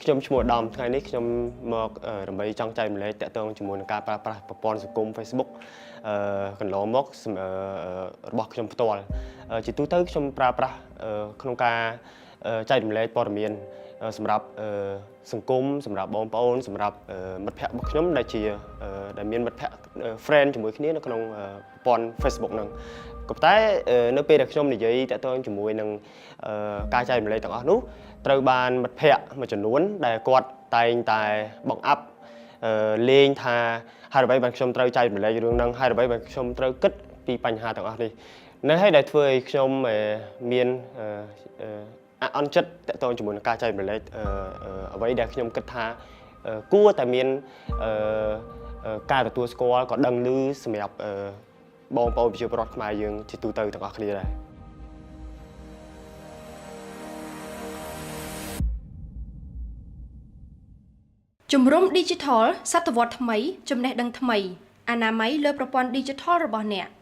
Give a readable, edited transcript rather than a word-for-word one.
ខ្ញុំឈ្មោះឧត្តមថ្ងៃនេះខ្ញុំមកដើម្បីចង់ចែករំលែកតាក់ទងជាមួយនឹងការប្រើប្រាស់ប្រព័ន្ធសង្គម Facebook កន្លងមករបស់ខ្ញុំផ្ទាល់ជាទូទៅខ្ញុំប្រើប្រាស់ក្នុងការចែករំលែកព័ត៌មានសម្រាប់សង្គមសម្រាប់បងប្អូនសម្រាប់មិត្តភ័ក្តិរបស់ខ្ញុំដែលជាដែលមានមិត្តភ័ក្តិ friend ជាមួយគ្នានៅក្នុងប្រព័ន្ធ Facebook ហ្នឹងក៏ប៉ុន្តែនៅពេលដែលខ្ញុំនិយាយតាក់ទងជាមួយនឹងការចែករំលែកទាំងអស់នោះត្រូវបានមិត្តភ័ក្តិមួយចំនួនដែលគាត់តែងតែបង្អាប់លេងថាហេតុអ្វីបានខ្ញុំត្រូវចែករំលែករឿងហ្នឹងហេតុអ្វីបានខ្ញុំត្រូវគិតពីបញ្ហាទាំងអស់នេះនៅហើយដែលធ្វើឲ្យខ្ញុំមានអន់ចិត្តតាក់ទងជាមួយនឹងការចែករំលែកអ្វីដែលខ្ញុំគិតថាគួរតែមានការទទួលស្គាល់ក៏ដឹងឮសម្រាប់បងប្អូនប្រជាពលរដ្ឋខ្មែរយើងជាទូទៅទាំងអស់គ្នាដែរ ជំរំ Digital សតវត្សថ្មី ចំណេះដឹងថ្មី អនាម័យលើប្រព័ន្ធ Digital របស់អ្នក។